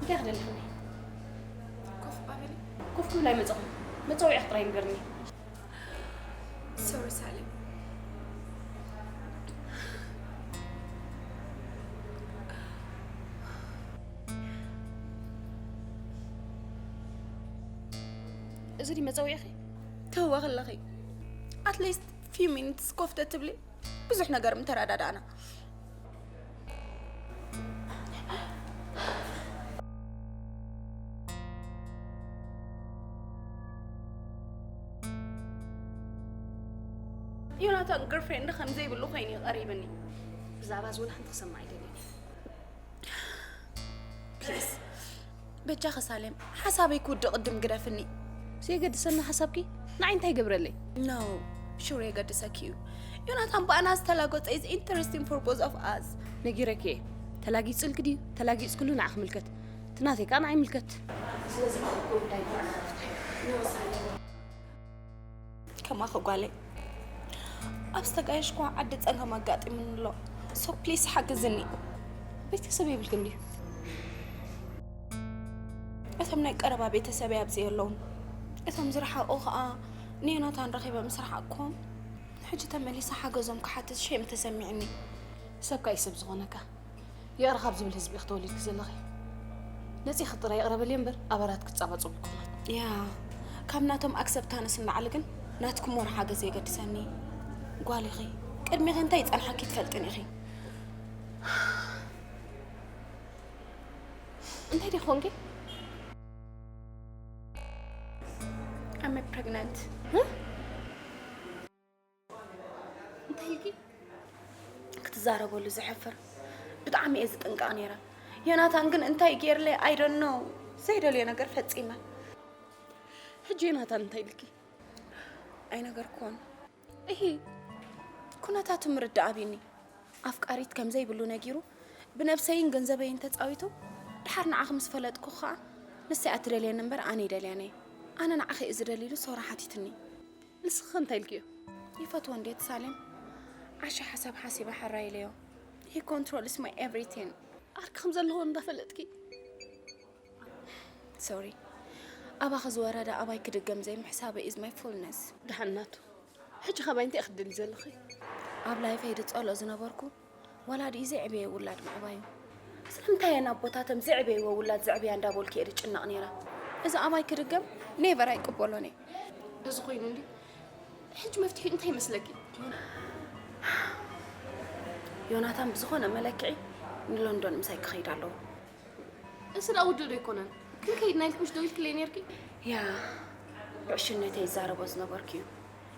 እንታይ ክደልኽኒ? ኮፍ ኣበሊ። ኮፍ ክብል ኣይመፀኹም። መፀውዒ ጥራይ ንገርኒ። ሶሪ ሳሌም። እዚ ድዩ መፀውዒኺ? ተወ ከለኺ at least few minutes ኮፍ ተትብሊ ብዙሕ ነገር ምተረዳዳእና። ዮናታን ግርፍሬንድ ከም ዘይብሉ ኮይኑ እዩ ቀሪብኒ። ብዛዕባ እዚ ወላ ሓንቲ ክሰማዕ ኣይደልየን። ፕሊስ በጃኺ ሳሌም ሓሳበይ ክውድእ ቅድም ግደፍኒ። ዘይገድሰኒ ሓሳብኪ ንዓይ እንታይ ይገብረለይ? ኖ ሹር የገድሰኪ እዩ። ዮናታን ብኣና ዝተላጎፀ is interesting for both of us። ነጊረኪ እየ። ተላጊፅልኪ ድዩ ተላጊፅክሉ ንዓ ክምልከት። እቲ ናተይ ከዓ ንዓይ ይምልከት። ስለዚ ጉዳይ ከማኺ ጓለይ ኣብ ዝተጋየሽኳ ዓዲ ፀገም ኣጋጢሙኒ ኣሎ። ሶ ፕሊስ ሓግዝኒ። ቤተሰብ የብልክን ድዩ? እቶም ናይ ቀረባ ቤተሰበይ ኣብዚ የለውን። እቶም ዝረሓቑ ከዓ ንዮናታን ረኺበ ምስ ረሓቕኩም ሕጂ ተመሊሰ ሓገዞም ክሓትት ሼም ተሰሚዕኒ። ሰብ ካይ ሰብ ዝኾነካ የዕረ ካብ ዝብል ህዝቢ ኢኺ ተወሊድኪ ዘለኺ። ነፂኺ ጥራይ ይቕረበልየ እምበር ኣባላት ክፃባፀቡ ይኮና። ያ ካብ ናቶም ኣክሰፕታንስ ንላዕሊ ግን ናትኩም ወረ ሓገዝ የገድሰኒ። ጓል ኢኺ ቅድሚኺ እንታይ ይፀንሓኪ ትፈልጥን ኢኺ። እንታይ ዲኾንኪ? I'm pregnant። እንታይ ኢልኪ? ክትዛረበሉ ዘሕፍር ብጣዕሚ እየ ዝጥንቀቕ ነይረ። ዮናታን ግን እንታይ ገይርለይ I don't know። ዘይደልዮ ነገር ፈጺመ። ሕጂ ዮናታን እንታይ ኢልኪ? ኣይነገርኩዎን። እሂ ኩነታቱ ምርዳእ ኣብዩኒ። ኣፍቃሪት ከም ዘይብሉ ነጊሩ ብነብሰይን ገንዘበይን ተጻዊቱ ድሓር ንዓኺ ምስ ፈለጥኩ ኸኣ ንሰይ ኣትደልየኒ እምበር ኣነ ይደልያነ። ኣነ ንዓኺ እየ ዝደሊ ኢሉ ሶራ ሓቲትኒ። ንስኺ እንታይ ኢልክዮ? ይፈትዎ እንዴት ሳሌም ዓሻ ሓሳብ ሓሲበ ሕራይ ኢለዮ። He controls my everything። ዓርኪ ከም ዘለዎ እንዳፈለጥኪ ሶሪ ኣባኺ ዝወረደ ኣባይ ክድገም ዘይምሕሳበይ is my fullness። ደሓን ናቱ። ሕጂ ካባይ እንታይ ክትደሊ ዘለኺ? ኣብ ላይፈይ ድጸሎ ዝነበርኩ ወላዲ ዘዕበየ ውላድ ምዕባዩ። ስለምንታይ እየን ኣቦታቶም ዘዕበይዎ ውላድ ዘዕብያ እንዳበልኩ እየ ድጭነቕ ነይረ። እዚ ኣባይ ክድገም ኔቨር ኣይቅበሎን እየ። እዚ ኮይኑ እንዲ ሕጂ መፍትሒ እንታይ ይመስለኪ? ዮናታን ብዝኾነ መለክዒ ንሎንዶን ምሳይ ክኸይድ ኣለዎ። እዚ ደኣ ውድእ ዶ ኣይኮነን? ክንከይድ ናይ ኢልኩሽ ዶ ኢልክለይ ነይርኪ? ያ ብዕሽነተይ ይዛረቦ ዝነበርኩ እዩ።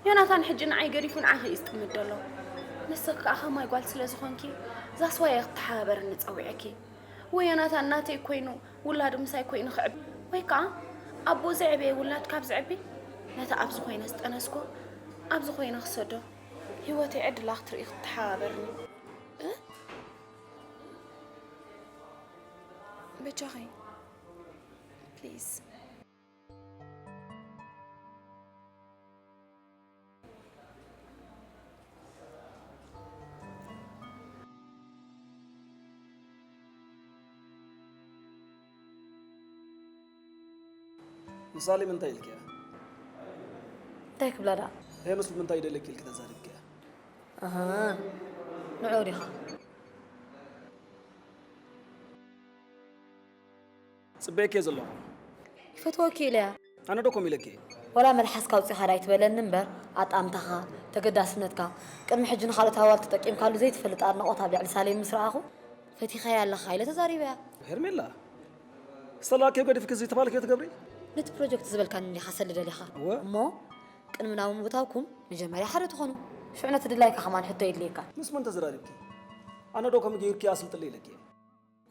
ዮናታን ሕጂ ንዓይ ገዲፉ ንዓኺ እዩ ዝጥምት ዘሎ። ንስኺ ከኣ ከማይ ጓል ስለ ዝኾንኪ ዛስዋየ ክትተሓባበርኒ ጸዊዐኪ። ወይ ዮናታን ናተይ ኮይኑ ውላዱ ምሳይ ኮይኑ ክዕብ ወይ ከኣ ኣቦ ዘዕበየ ውላድ ካብ ዘዕቢ ነቲ ኣብዚ ኮይነ ዝጠነስኮ ኣብዚ ኮይነ ክሰዶ። ህይወተይ ዕድላ ክትርኢ ክትተሓባበርኒ። በጃኺ ፕሊዝ። ንሳሌም እንታይ ኢልክያ? እንታይ ክብላ ደኣ? ሄኖስ ብምንታይ ይደልየኪ ኢልኪ ተዛሪብክያ? ኣሃ፣ ንዕኡ ዲኻ? ጽበየኪ ዘለኹ። ይፈትወኪ ኢለያ። ኣነ ዶ ከምኡ ኢለኪ? ወላ መልሓስካ ኣውጺኻ ዳይትበለኒ እምበር ኣጣምታኻ፣ ተገዳስነትካ፣ ቅድሚ ሕጂ ንኻልኦት ኣዋልድ ተጠቂምካሉ ዘይትፈልጥ ኣድናቖት ኣብ ልዕሊ ሳሌም ምስ ረኣኹ ፈቲኻያ ኣለኻ ኢለ ተዛሪበያ። ሄርሜላ፣ ዝተላእክዮ ገዲፍኪ እዚ ተባልክዮ ትገብሪ? ነቲ ፕሮጀክት ዝበልካኒ እንዲኻ ሰሊ ደሊኻ እወ። እሞ ቅድሚ ናብ ምብታውኩም መጀመርያ ሓደ ትኾኑ። ሽዑ ነቲ ድላይካ ከማን ሕቶ የድልየካ። ምስ መን ተዘራሪብኪ? ኣነ ዶ ከምኡ ገይርኪ ኣስልጥለይ ኢለኪ?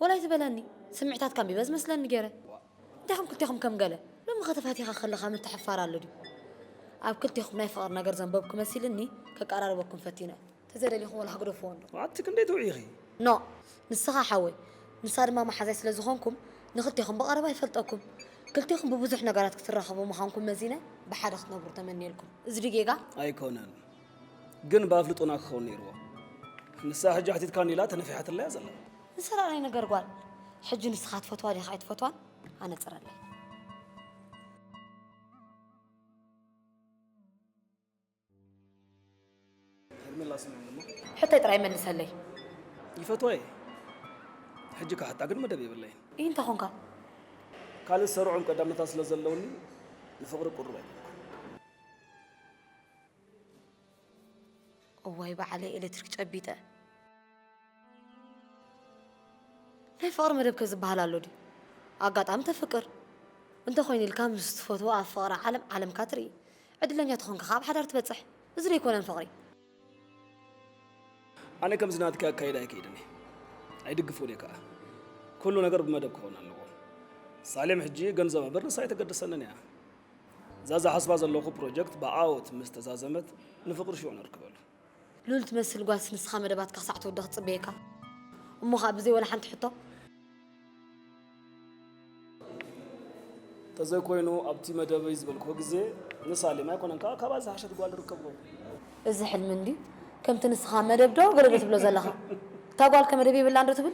ወላ ኣይትበለኒ፣ ስምዒታትካ ኣንቢበ ዝመስለኒ ገይረ። እንታይ ኢኹም ክልቴኹም ከም ገለ? ሎሚ ኸ ተፋቲኻ ከለኻ ምትሕፋር ኣሎ ድዩ? ኣብ ክልቴኹም ናይ ፍቕሪ ነገር ዘንበብኩ መሲልኒ ከቀራርበኩም ፈቲነ። ተዘደሊኹም ወላ ክግደፍዎ እንዶ። ኣቲ ክንደይ ትውዒኺ? ኖ፣ ንስኻ ሓወይ፣ ንሳ ድማ መሓዛይ ስለ ዝኾንኩም ንክልቴኹም ብቐረባ ይፈልጠኩም። ክልቴኹም ብብዙሕ ነገራት ክትራኸቡ ምዃንኩም መዚነ ብሓደ ክትነብሩ ተመንየልኩም። እዚ ድዩ ጌጋ? ኣይኮነን፣ ግን ብኣፍልጦና ክኸውን ነይርዎ። ንሳ ሕጂ ኣሕቲትካኒ ኢላ ተነፊሓትላ እያ ዘላ። ንሰራቕ ናይ ነገር ጓል ሕጂ ንስኻ ትፈትዋ ዲኻ ኣይትፈትዋን ኣነጽረለይ። ሄርሜላ ስምዕኒ እሞ። ሕቶይ ጥራይ መልሰለይ። ይፈትዋ እየ። ሕጂ ክሓታ ግን መደብ የብለይን። እንታይ ኾንካ? ካልእ ዝሰርዖም ቀዳምነታት ስለ ዘለውኒ ንፍቕሪ ቅሩብ ኣይኮንኩን። እዋይ ባዕለይ ኤሌክትሪክ ጨቢጠ። ናይ ፍቕሪ መደብ ከ ዝበሃል ኣሎ ድዩ? ኣጋጣሚ ተፍቅር እንተኾይኑ ኢልካ ምስ ትፈትዎ ኣብ ፍቕሪ ዓለም ዓለምካ ትርኢ። ዕድለኛ ተኾንካ ከኣ ኣብ ሓዳር ትበጽሕ። እዚ ዶ ኣይኮነን ፍቕሪ? ኣነ ከምዚ ናትኪ ኣካይዳ ኣይከይድን እየ። ኣይድግፎን እየ ከኣ። ኩሉ ነገር ብመደብ ክኸውን ኣለዎ። ሳሌም ሕጂ ገንዘብ እምበር ንሳ ኣይተገድሰንን እያ። እዛ ዝሓስባ ዘለኹ ፕሮጀክት ብዓወት ምስ ተዛዘመት ንፍቕሪ ሽዑ ነርክበሉ። ሉል ትመስል ጓልስ ንስኻ መደባትካ ክሳዕ ትውድእ ክትጽበየካ። እሞ ኸኣ ብዘይ ወላ ሓንቲ ሕቶ? ተዘይኮይኑ ኣብቲ መደበይ ዝበልክዎ ግዜ ንሳሌም ኣይኮነን ከኣ ካብኣ ዝሓሸት ጓል ርከብ። እዚ ሕልሚ እንድዩ። ከምቲ ንስኻ መደብ ዶ ገለ ዶ ትብሎ ዘለኻ? እታ ጓል ከ መደብ የብላን ዶ ትብል?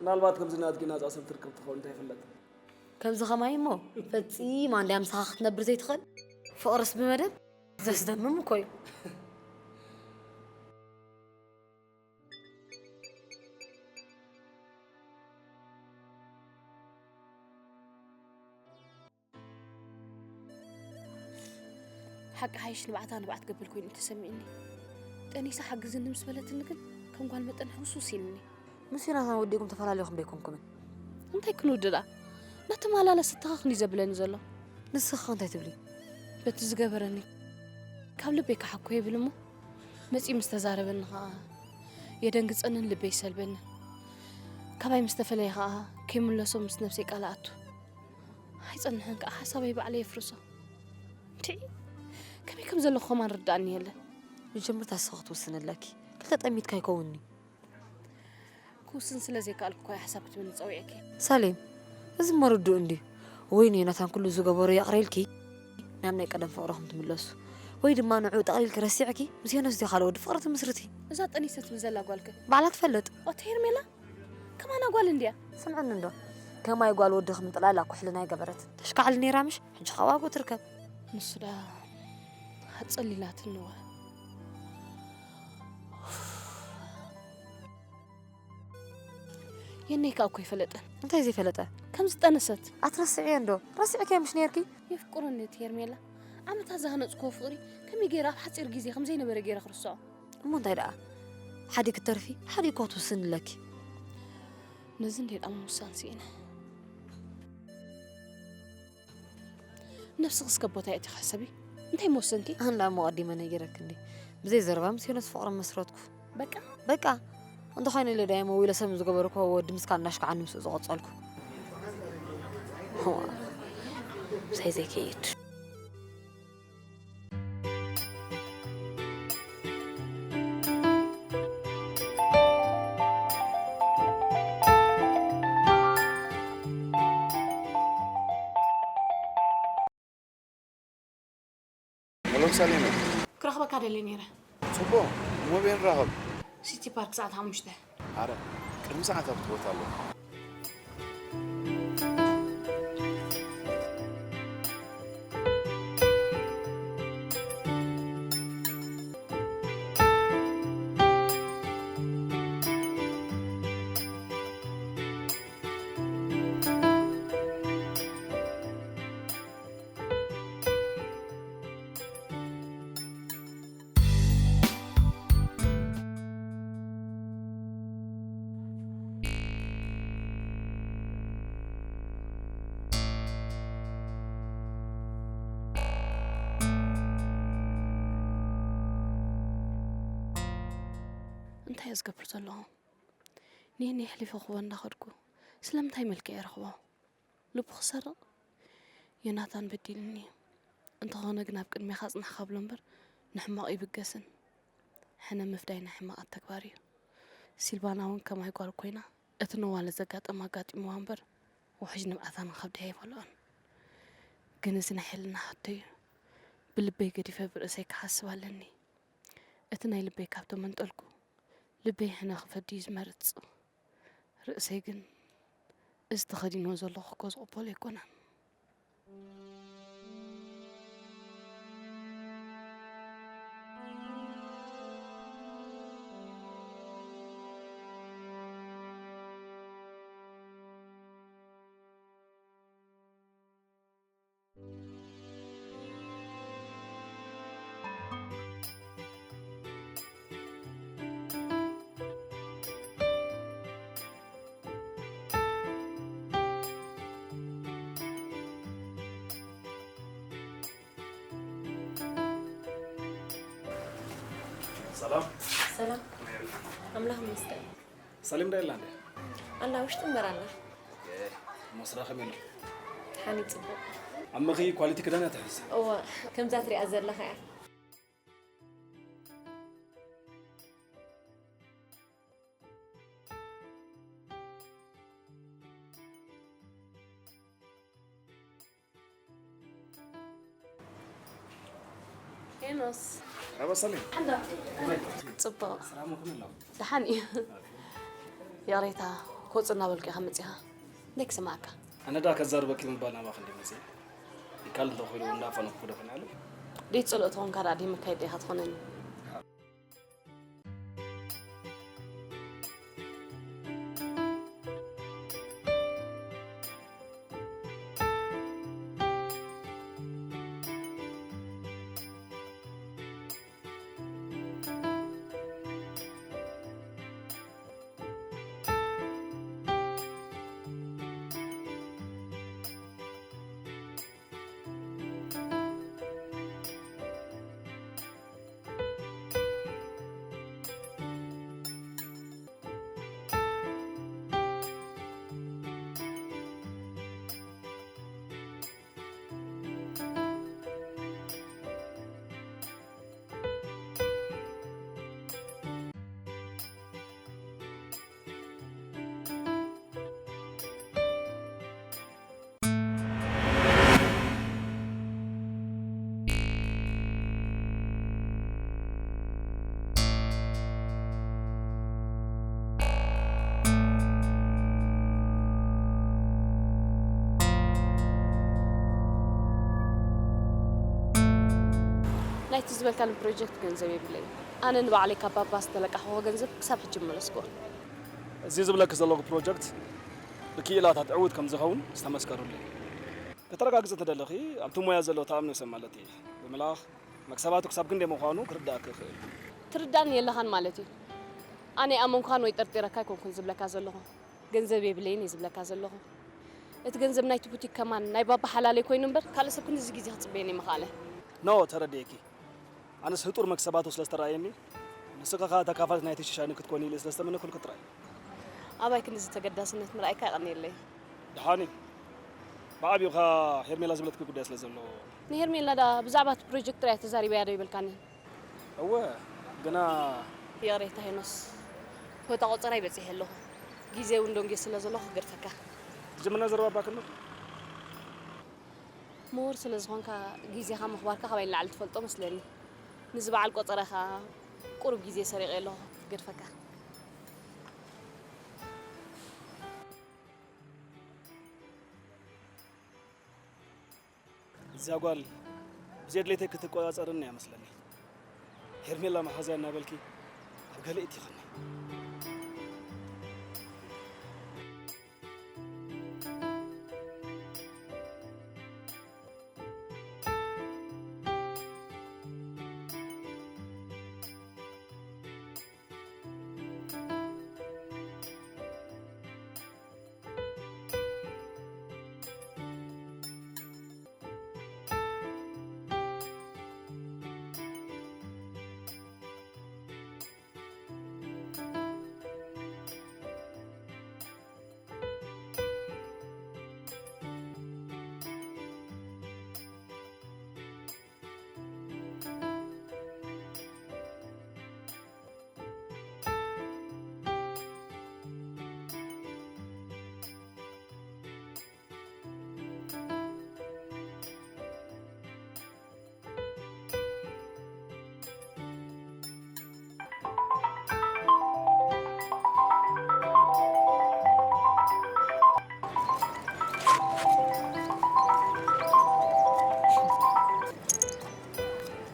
ምናልባት ከምዚ ናትኪ ናጻ ሰብ ትርከብ ትኸውን እንታይ ይፍለጥ። ከምዚ ኸማይ እሞ ፈጺማ እንድያ ምሳኻ ክትነብር ዘይትኽእል። ፍቕርስ ብመደብ? ዘስደምም እኮ እዩ። ሓቂ ሓይሽ ንብዓታ ንብዓት ገበል ኮይኑ እዩ ተሰሚዕኒ። ጠኒሳ ሓግዝኒ ምስ በለትኒ ግን ከም ጓል መጠን ሕውስውስ ኢልኒ። ምስ ዮናታን ወዲእኩም ተፈላለኹም ዶ ኣይኮንኩምን? እንታይ ክንውድእ ደኣ? እናተመላለሰ ተኻኽሊ ዘብለኒ ዘሎ። ንስኺ እንታይ ትብሊ? በቲ ዝገበረኒ ካብ ልበይ ክሓኮ ይብል እሞ መጺኡ ምስ ተዛረበኒ ኸኣ የደንግጸንን ልበይ ይሰልበንን። ካባይ ምስ ተፈለየ ኸኣ ከይምለሶ ምስ ነብሰይ ቃል ኣቱ። ኣይጸንሕን ከኣ ሓሳበይ ባዕለይ የፍርሶ። እንድዒ ከመይ ከም ዘለኹ ኸማን ርድኣኒ የለን። መጀመርታ ንስኺ ክትውስኒ ኣለኪ። ክልተ ጠሚትካ ኣይከውንኒ። ክውስን ስለ ዘይከኣልኩ እኮ እየ ሓሳብ ክትብኒ ጸዊዐኪ። ሳሌም፣ እዚ እሞ ርዱእ እንድዩ። ወይ ንዮናታን ኩሉ ዝገበሮ ይቕረ ኢልኪ ናብ ናይ ቀደም ፍቕርኹም ትምለሱ፣ ወይ ድማ ንዕኡ ጠቕሊልኪ ረሲዕኪ ምስ ዮናስ ዶ ካልእ ወዲ ፍቕሪ ትምስርቲ። እዛ ጠኒሰ ትብል ዘላ ጓልከ? ባዕላ ትፈልጥ። ኣቲ ሄርሜላ ከማና ጓል እንድያ። ስምዕኒ እንዶ ከማይ ጓል ወድኺ ምጥላላ ኩሕልና ኣይገበረትን። ተሽካዕሊ ነይራ ምሽ? ሕጂ ኸኣ ዋግኡ ትርከብ። ንሱ ደኣ ኣጸሊላትኒ እወ። የነይ ከኣ እኮ ኣይፈለጠን። እንታይ ዘይፈለጠ? ከም ዝጠነሰት። ኣትረስዕዮ እንዶ? ረሲዕክዮ ምሽ ነይርኪ? የፍቅረኒ እቲ ሄርሜላ። ዓመታት ዝሃነጽክዎ ፍቕሪ ከመይ ገይረ ኣብ ሓጺር ግዜ ከም ዘይነበረ ገይረ ክርስዖ? እሞ እንታይ ደኣ? ሓዲ ክትተርፊ፣ ሓዲ እኮ ክትውስኒ ኣለኪ። ነዚ እንዴ ደኣ ምውሳን ስኢነ። ነብስኺ እስከ ቦታ የእቲኺ ሕሰቢ። እንታይ ምወሰንኪ? ኣነ ደኣ እሞ ቀዲመ ነጊረኪ እንዴ። ብዘይ ዘረባ ምስ ዮናስ ፍቕሪ መስረትኩ። በቃ? በቃ። እንተኾይነ ኢለ ደኣ እየ መዊለ ሰብ ዝገበርክዎ ወዲ ምስካ እናሽካዓኒ ምስኡ ዝቐጸልኩ። እዋ፣ ምሳይ ዘይከይድ። ሄሎ ሳሌም። ክረኽበካ ደልየ ነይረ። ጽቡቕ፣ እሞ ኣበይ ንራኸብ? ሲቲ ፓርክ ሰዓት ሓሙሽተ። ኣረ፣ ቅድሚ ሰዓት ኣብቲ ቦታ ኣለኹ። እንታይ እየ ዝገብር ዘለኹ? ኔኔ ኣሕሊፈ ክቦ እንዳኸድኩ ስለምንታይ መልክዕ ይረኽቦ? ልቡ ክሰርቕ? ዮናታን በዲልኒ እዩ። እንተኾነ ግን ኣብ ቅድሜኻ ጽናሕ ከብሎ እምበር ንሕማቕ ይብገስን። ሕነ ምፍዳይ ናይ ሕማቓት ተግባር እዩ። ሲልቫና እውን ከማይ ጓል ኮይና እቲ ነዋለ ዘጋጠማ ኣጋጢምዋ እምበር ውሕጅ ንብዓታ ንኸብዳ ኣይበልዖን። ግን እዚ ናይ ሕልና ሕቶ እዩ። ብልበይ ገዲፈ ብርእሰይ ክሓስብ ኣለኒ። እቲ ናይ ልበይ ካብ ተመንጠልኩ ልበይ ሕነ ክፈዲ እዩ ዝመርጽ። ርእሰይ ግን እዚ ተኸዲንዎ ዘለኹ እኮ ዝቕበሎ ኣይኮነን። ሰላም። ሰላም። ኣምላኽ ይመስገን። ሰሊም ዶ የላ እንዴ? ኣላ፣ ውሽጢ እምበር ኣላ። እሞ ስራ ከመይ ኣሎ? ሓኒ ጽቡቕ። ኣመኺ ኳሊቲ ክዳን እያ ትሕዝ? እወ፣ ከምዛ ትሪኣ ዘለኻ እያ። ሄኖስ። ረባ ሰሊም። ጽቡቕ። ስራ ሞ ከመይ ኣሎ? ደሓን እዩ። ይቕሬታ፣ ክወጽእ እናበልኩ ኢኻ መጺኻ። እንታይ ክስምዓካ? ኣነ ደኣ ከዛርበኪ ምባል ናባኺ እንደ መጺእ። ይካል እንተኾይኑ እንዳፋነኩ ክደፈን ኣለ። ደይ ጽልኦ ተኾንካ ደኣ ደይ መካየዲ ኢኻ ትኾነኒ። ናይቲ ዝበልካኒ ፕሮጀክት ገንዘብ የብለይ። ኣነ ንባዕለይ ካብ ባባ ዝተለቃሕዎ ገንዘብ ክሳብ ሕጂ ይመለስክዎ። እዚ ዝብለኪ ዘለኹ ፕሮጀክት ብክኢላታት ዕዉት ከም ዝኸውን ዝተመስከሩለይ። ከተረጋግጽ እንተደለኺ ኣብቲ ሞያ ዘሎ ተኣምኖ ሰብ ማለት እዩ ብምልኣኽ መክሰባቱ ክሳብ ክንደይ ምዃኑ ክርዳእኪ ይኽእል። ትርዳእኒ የለኻን ማለት እዩ። ኣነ ይኣመንኩኻን ወይ ጠርጢረካ ኣይኮንኩን ዝብለካ ዘለኹ። ገንዘብ የብለይን እየ ዝብለካ ዘለኹ። እቲ ገንዘብ ናይቲ ቡቲክ ከማን ናይ ባባ ሓላለይ ኮይኑ እምበር ካልእ ሰብ ክንድዚ ግዜ ክጽበየኒ ምኽኣለ። ኖ፣ ተረዲኤኪ። ኣነስ ህጡር መክሰባቱ ስለ ዝተረኣየኒ፣ ንስኺ ኸኣ ተካፋሊት ናይቲ ሽሻኒ ክትኮኒ ኢለ ስለ ዝተመነኩልኪ ጥራይ። ኣባይ ክንድዚ ተገዳስነት ምርኣይካ የቐንየለይ። ደሓን እዩ። ብዓቢኡ ኸኣ ሄርሜላ ዝብለትኪ ጉዳይ ስለ ዘሎ። ንሄርሜላ ደኣ ብዛዕባ እቲ ፕሮጀክት ጥራይ እያ ተዛሪበያ ዶ ይበልካኒ? እወ፣ ግና ይቕሬታ ሄኖስ፣ ቦታ ቆጸራይ በጺሐ ኣለኹ። ግዜ እውን ደንጊየ ስለ ዘለኹ ክገድፈካ። ዝምነ ዘረባ ኣባክኖ። ምሁር ስለ ዝኾንካ ግዜኻ ምኽባርካ ካባይ ንላዕሊ ትፈልጦ መስለኒ። ንዚ በዓል ቆጸራኻ ቁሩብ ግዜ ሰሪቐ ኣለኹ፣ ክገድፈካ። እዛ ጓል ብዘድሌተይ ክትቆጻጸርኒ እያ መስለኒ። ሄርሜላ መሓዛ እናበልኪ ኣብ ገለ እቲኸኒ።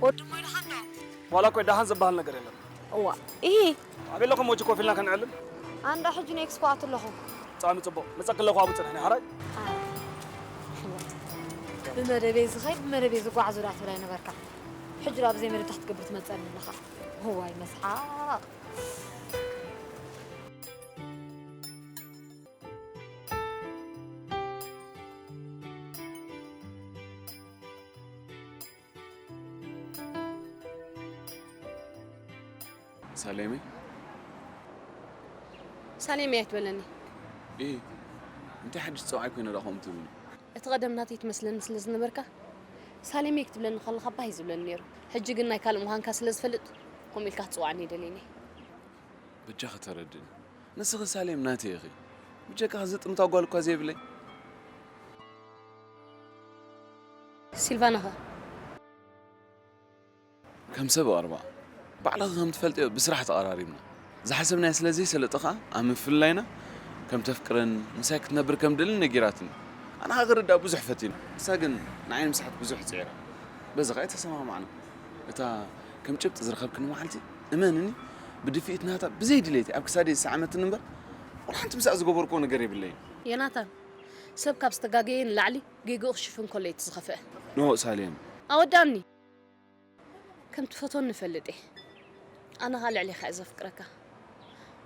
ወዲ ሞይ ደሓን ዶ? ዋላ እኮ ደሓን ዝበሃል ነገር የለን። እዋ፣ ኢሂ። ኣበይ ኣለኹም ወጂ ኮፍ ኢልና ከነዕልል? ኣንዳ ሕጂ ንኤክስፖ ኣትለኹ። ብጣዕሚ ጽቡቕ። መጸኪ ኣለኹ ኣብኡ ጽንሕኒ፣ ሓራይ? ኣይ። ብመደበይ ዝኸይድ፣ ብመደበይ ዝጓዓዝ ወዳት ብላይ ነበርካ። ሕጂ ደኣ ብዘይ መደብ እንታይ ክትገብር ትመጸኒ ኣለኻ? እዋይ መስሓቕ። ሳሌመይ? ሳሌመይ ኣይትበለኒ። ኢ እንታይ ሓድሽ ጸዋዒ ኮይነ ዳ ከምኡ ትብልኒ? እቲ ቀደም ናተይ ትመስለኒ ስለ ዝነበርካ ሳሌመይ ክትብለኒ ከለኻ ባህ እዩ ዝብለኒ ነይሩ። ሕጂ ግን ናይ ካልእ ምዃንካ ስለ ዝፈልጥ ከምኡ ኢልካ ክትጽውዓኒ ኣይደልይን እየ። በጃኺ ተረድእኒ። ንስኺ ሳሌም ናተይ ኢኺ። ብጀካኺ ዝጥምታ ጓል እኳ ዘይብለይ። ሲልቫናኸ? ከም ሰብ ይቐርባ። ባዕልኺ ከም ትፈልጥዮ ብስራሕ ተቐራሪብና። ዝሓሰብናዮ ስለ ዘይሰለጠ ኸኣ ኣብ ምፍልላይና ከም ተፍቅረን ምሳይ ክትነብር ከም ትደልን ነጊራትኒ። ኣነ ኸኣ ክርድኣ ብዙሕ ፈቲነ። ንሳ ግን ንዓይ ንምስሓት ብዙሕ ጽዒራ። በዚ ኸኣ ኣይተሰማማዕና። እታ ከም ጭብጢ ዝረኸብክኒ መዓልቲ እመንኒ ብድፍኢት ናታ ብዘይ ድሌተይ ኣብ ክሳደይ ዝሰዓመትኒ እምበር ዋላ ሓንቲ ምስኣ ዝገበርክዎ ነገር የብለይን። ዮናታን፣ ሰብ ካብ ዝተጋገየ ንላዕሊ ጌግኡ ክሽፍን ከሎ እዩ እቲ ዝኸፍአ። ንሆ ሳሌም። ኣወድኣኒ። ከም ትፈትወኒ እፈልጥ እየ። ኣነ ኸኣ ልዕሌኻ እየ ዘፍቅረካ።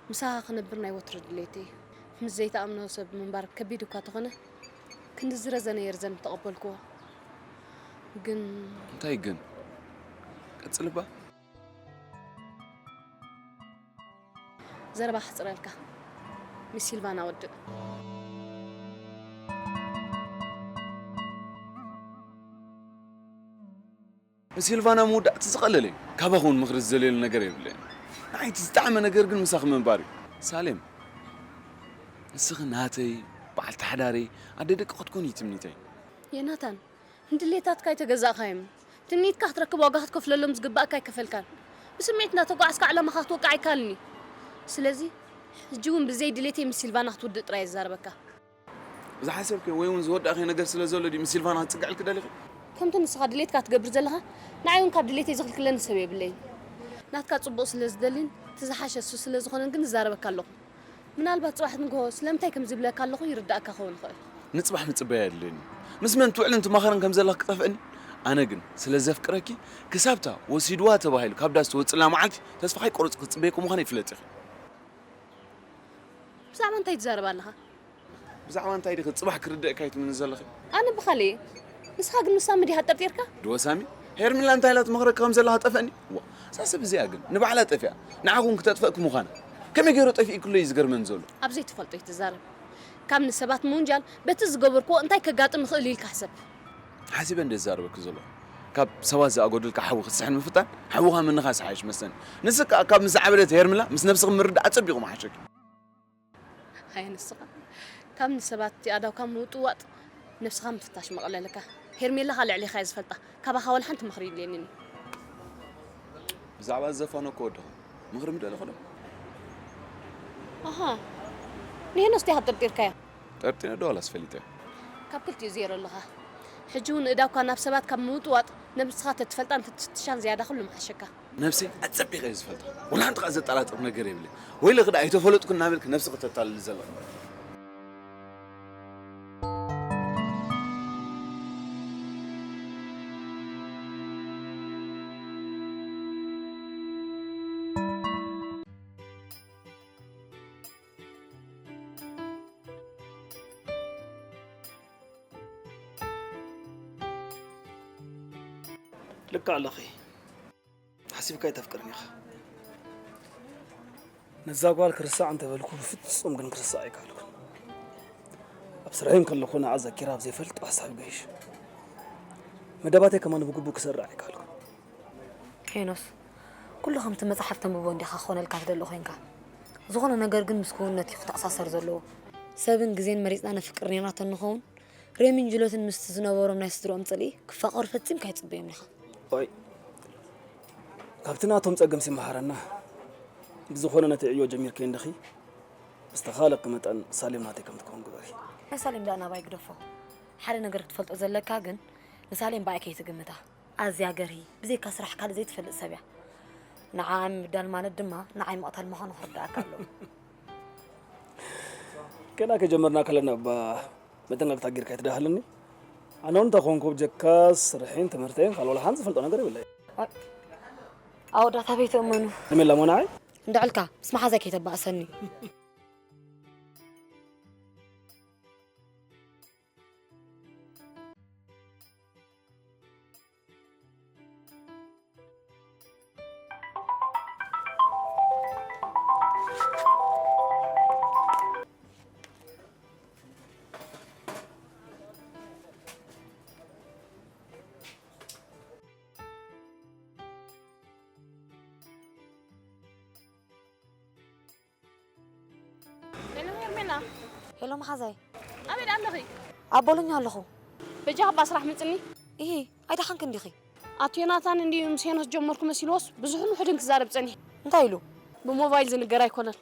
ምሳኻ ክነብር ናይ ወትሩ ድሌተይ እዩ። ምስ ዘይትኣምኖ ሰብ ምንባር ከቢድ እኳ ተኾነ ክንድዚ ረዘነ ይርዘን ምተቐበልክዎ። ግን እንታይ ግን? ቀጽል እባ። ዘረባ ከሕጽረልካ። ምስ ሲልቫና ወድእ። ንሲልቫና ምውዳእ እቲ ዝቐለለ እዩ። ካባኺ እውን ምኽሪ ዝደልየሉ ነገር የብለይን። ንዓይ እቲ ዝጠዓመ ነገር ግን ምሳኺ ምንባር እዩ። ሳሌም፣ ንስኺ ናተይ፣ በዓልቲ ሓዳረይ፣ ኣደ ደቂ ክትኮኒ እዩ ትምኒተይ። ዮናታን፣ ንድሌታትካ ኣይተገዛእካዮም። ትምኒትካ ክትረክብ ዋጋ ክትከፍለሎም ዝግባእካ ኣይከፈልካን። ብስምዒት እናተጓዕዝካ ዕላማኻ ክትወቅዕ ኣይከኣልን እዩ። ስለዚ ሕጂ እውን ብዘይ ድሌተይ ምስ ሲልቫና ክትውድእ ጥራይ እየ ዝዛረበካ። ዝሓሰብክዮ ወይ እውን ዝወዳእክዮ ነገር ስለ ዘሎ ድዩ ምስ ሲልቫና ክትጽግዕልኪ ደሊኺ? ከምቲ ንስኻ ድሌትካ ትገብር ዘለኻ ንዓይ እውን ካብ ድሌተይ ዝኽልክለኒ ሰብ የብለይን። ናትካ ጽቡቕ ስለ ዝደልን እቲ ዝሓሸ እሱ ስለ ዝኾነን ግን እዛረበካ ኣለኹ። ምናልባት ጽባሕ ንግሆ ስለምንታይ ከም ዝብለካ ኣለኹ ይርድኣካ ክኸውን ይኽእል። ንጽባሕ ምጽባይ ኣየድልየኒ። ምስ መን ትውዕልን ትማኸርን ከም ዘለኺ ክጠፍአኒ? ኣነ ግን ስለ ዘፍቅረኪ ክሳብታ ወሲድዋ ተባሂሉ ካብ ዳስ ትወጽላ መዓልቲ ተስፋ ከይቆረጽኩ ክጽበየኪ ምዃነይ ፍለጢ ኢኺ። ብዛዕባ እንታይ ትዛረብ ኣለኻ? ብዛዕባ እንታይ ዲኺ ጽባሕ ክርደእካ ኣይትምኒ ዘለኺ? ኣነ ብኻልእ እየ። ንስኻ ግን ንሳ ምዲኻ ጠርጢርካ? ድወ ሳሚ፣ ሄርሚላ እንታይ ኢላ ትመኽረካ ከም ዘላ ከጠፍአኒ? ዋ፣ እዛ ሰብ እዚኣ ግን ንባዕላ ጠፊኣ ንዓኹም ክተጥፍአኪ ምዃና ከመይ ገይሩ ጠፊእክሎ እዩ ዝገርመኒ ዘሎ። ኣብ ዘይትፈልጦ ኣይትዛረብ። ካብ ንሰባት ምውንጃል በቲ ዝገበርክዎ እንታይ ከጋጥም ይኽእል ኢልካ ሕሰብ። ሓሲበ እንደ ዝዛረበኪ ዘለኹ ካብ ሰባት ዝኣጎድልካ ሓዊ ክትስሕን ምፍታን ሓውኻ ምንኻስ ይሓይሽ መስለኒ። ንስኺ ከኣ ካብ ምስ ዝዓበደት ሄርሚላ ምስ ነብስኺ ምርዳእ ኣጸቢቑ ምሓሸኪ። ኣየ ንስኻ ካብ ንሰባት ኣእዳውካ ምውጥዋጥ ነብስኻ ምፍታሽ መቐለልካ። ሄርሜላ ከኣ ልዕሌኻ እየ ዝፈልጣ። ካባኻ ዋላ ሓንቲ ምኽሪ የድልየንን እዩ። ብዛዕባ ዝዘፋነኩ ወድኹም ምኽሪ ምደለኹ ዶ? ኣሃ ንሄኖስ ዲኻ ጠርጢርካዮ? ጠርጢረ ዶ ዋላስ ፈሊጠ? ካብ ክልቲኡ ዜሮ ኣለኻ። ሕጂ እውን ኣእዳውካ ናብ ሰባት ካብ ምውጥዋጥ ነብስኻ ተትፈልጣን ተትፍትሻን ዝያዳ ኩሉ ምሓሸካ። ነብሰይ ኣጸቢቐ እየ ዝፈልጣ። ወላ ሓንቲ ከኣ ዘጠራጥር ነገር የብለይን። ወይለኺ ደኣ ኣይተፈለጥኩን እናበልኪ ነብስኺ ተታልሊ ዘለኺ። ልክዕ ኣለኺ። ሓሲብካ ኣይተፍቅርን ኢኻ። ነዛ ጓል ክርሳዕ እንተበልኩ ብፍጹም ግን ክርሳዕ ኣይከኣልኩን። ኣብ ስርሐይ እንከለኹ ንዓ ዘኪረ ኣብ ዘይፈልጦ ሓሳብ ገይሽ። መደባተይ ከማን ብግቡእ ክሰርዕ ኣይከኣልኩን። ሄኖስ፣ ኩሉ ከምቲ መጽሓፍ ተንብቦ እንዲኻ ክኾነልካ ትደሊ ኮይንካ። ዝኾነ ነገር ግን ምስ ክውንነት እዩ ክተኣሳሰር ዘለዎ። ሰብን ግዜን መሪጽና ነፍቅር ኔርና ተንኸውን፣ ሬምን ጁለትን ምስቲ ዝነበሮም ናይ ስድርኦም ጽልኢ ክፋቐሩ ፈጺምካ ኣይትጽበዮም ዲኻ? ዋይ፣ ካብቲ ናቶም ጸገምሲ ይመሃረና። ብዝኾነ ነቲ ዕዮ ጀሚርከዮ እንዲኺ፣ ብዝተኻእለኪ መጠን ሳሌም ናተይ ከም ትከውን ግበሪ። ናይ ሳሌም ደኣ ናባይ ግደፎ። ሓደ ነገር ክትፈልጦ ዘለካ ግን፣ ንሳሌም ብኣይ ከይትግምታ። ኣዝያ ገርሂ፣ ብዘይካ ስራሕ ካልእ ዘይትፈልጥ ሰብ እያ። ንዓኣ ምብዳል ማለት ድማ ንዓይ ምቕታል ምዃኑ ክርድኣካ ኣለዎ። ገና ከጀመርና ከለና እባ መጠንቀቕታ ጌርካ ኣይትደሃለኒ። ኣነ እውን እንተ ኾንኩ ብጀካ ስርሐይን ትምህርተይን ካልእ ወላ ሓንቲ ዝፈልጦ ነገር የብለይ። ኣይ፣ ኣወዳት ኣበይ ትእመኑ? ንሜላ እሞ ንዓይ? እንድዕልካ ምስ መሓዛይ ከይተባእሰኒ። ሄሎ ሄርሜላ። ሄሎ መሓዛይ። ኣበይ ደኣ ኣለኺ? ኣብ ቦሎኛ ኣለኹ። በጃኻ እባ ስራሕ ምጽኒ። ኢሂ፣ ኣይደሓንክን ዲኺ? ኣቶ ዮናታን እንድዩ ምስ ሄኖስ ጀመርኩ መሲልዎስ ብዙሕን ውሑድን ክዛረብ ጸኒሑ። እንታይ ኢሉ? ብሞባይል ዝንገር ኣይኮነን።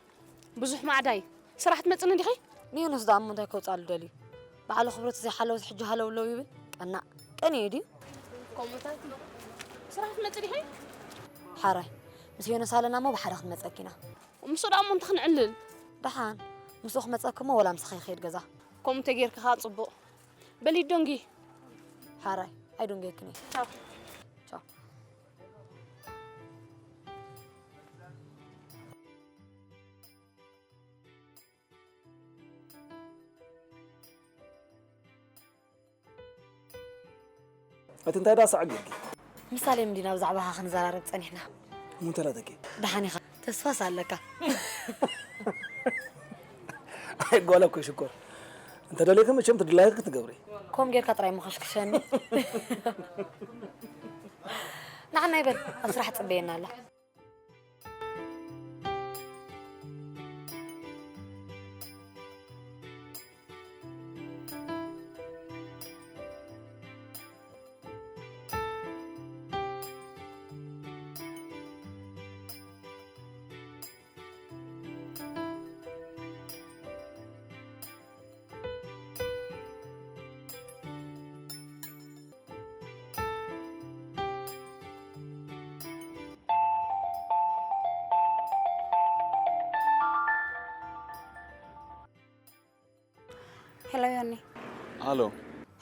ብዙሕ ማዕዳ እዩ። ስራሕ ትመጽኒ ዲኺ? ንሄኖስ ደኣ እሞ እንታይ ከውጽኣሉ ደልዩ? በዓሉ ክብረት ዘይሓለወት ሕጂ ሃለውለው ይብል። ቀናእ። ቀኒኡ ድዩ? ከምኡታት እዩ። ስራሕ ትመጽእ ዲኺ? ሓራይ። ምስ ሄኖስ ኣለና እሞ ብሓደ ክንመጸኪ ኢና። ምስኡ ደኣ እሞ እንታይ ክንዕልል? ደሓን። ምስኡ ክመጸኪ እሞ ወላ ምሳኺ ይኸይድ ገዛ። ከምኡ ተጌርኪ ከኣ ጽቡቕ። በሊ ዶንጊ። ሓራይ። ኣይዶንጌክን እየ። ቻው። ቻው። እቲ እንታይ ደኣ ሳዕ ጌርኪ? ምሳሌ ምንዲ ናብ ዛዕባኻ ክንዘራረብ ጸኒሕና። እሞ እንታይ ላተኪ? ደሓን ኢኻ? ተስፋስ ኣለካ? ኣይ ጓል እኮ ሽኮር። እንተ ደሊኺ መቸም ትድላይኪ ክትገብሪ። ከም ጌርካ ጥራይ ምኸሽክሸኒ። ንዓና ይበል፣ ኣብ ስራሕ ትጽበየና ኣላ። ሄሎ ዮኒ። ሃሎ።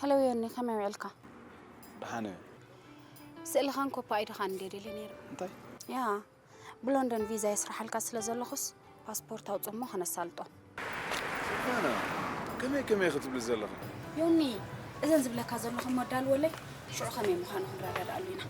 ሄሎ ዮኒ፣ ከመይ ውዕልካ? ደሓን እየ። ስእልኻን ኮፒ ኣይድኻን እንድየ ደልየ ነይረ። እንታይ? ያ፣ ብሎንደን ቪዛ የስርሓልካ ስለ ዘለኹስ፣ ፓስፖርት ኣውጽእ እሞ ከነሳልጦ። ስልጣና፣ ከመይ ከመይ ክትብሊ ዘለኺ? ዮኒ፣ እዘን ዝብለካ ዘለኹ እሞ ኣዳልወለይ፣ ሽዑ ከመይ ምዃኑ ክንረዳድኣሉ ኢና።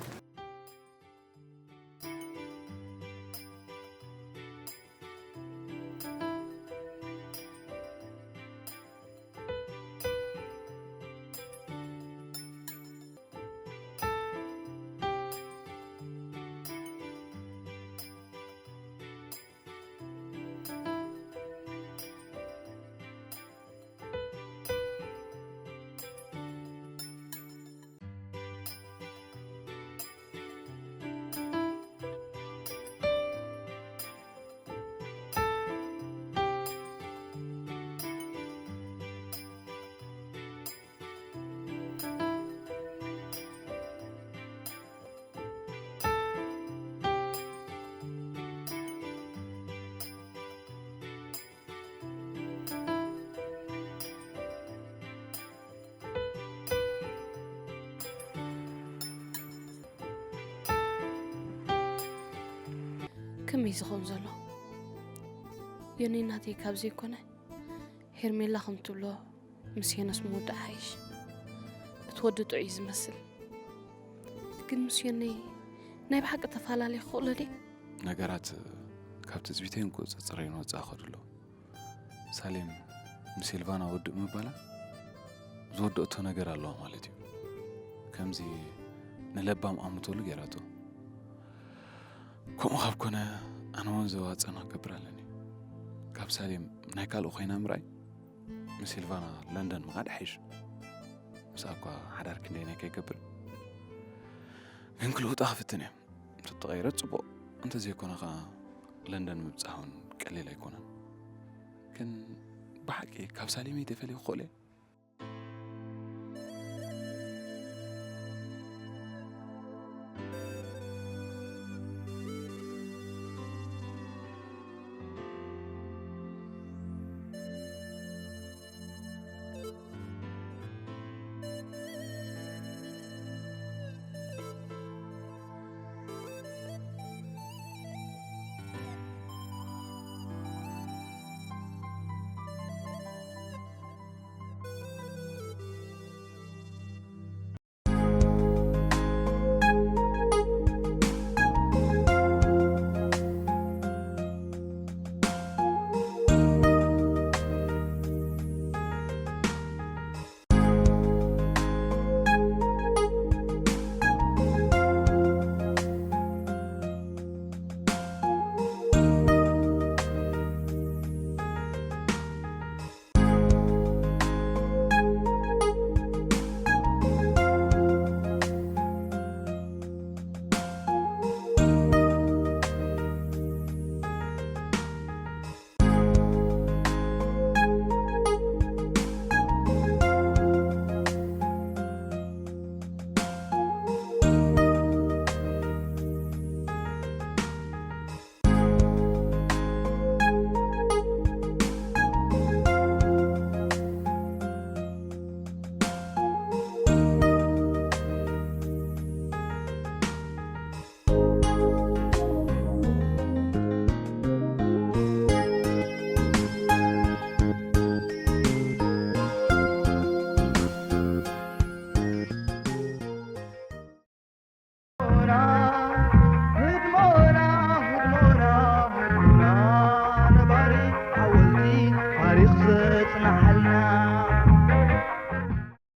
ከመይ ዝኸውን ዘሎ? ዮኒ ናተይ ካብ ዘይኮነ፣ ሄርሜላ ከም ትብሎ ምስ ሄኖስ ምውዳእ ሓይሽ። እቲ ወዲ ጥዑይ እዩ ዝመስል። ግን ምስ ዮኒ ናይ ብሓቂ ተፈላለየ ክኽእሎ ድየ? ነገራት ካብ ትጽቢተይን ቁጽጽረይን ወጻኢ ከድሎ። ሳሌም ንሲልቫና ወድእ ምባላ ዝወደእቶ ነገር ኣለዋ ማለት እዩ። ከምዚ ንለባም ኣምተሉ ገይራቶ። ከምኡ ካብ ኮነ ኣነ እውን ዘዋጽአና ክገብር ኣለኒ። ካብ ሳሌም ናይ ካልእ ኮይና ምርኣይ ንሲልቫና ለንደን ምኻድ ይሓይሽ። ምስኣ እኳ ሓዳር ክንደይ ናይ ከይገብር። ግን ክልውጣ ክፍትን እየ። እንተተቐይረት ጽቡቕ፣ እንተዘይኮነ ኸኣ ለንደን ምብጻሕ እውን ቀሊል ኣይኮነን። ግን ብሓቂ ካብ ሳሌመይ ተፈልየ ክኽእሎ እየ?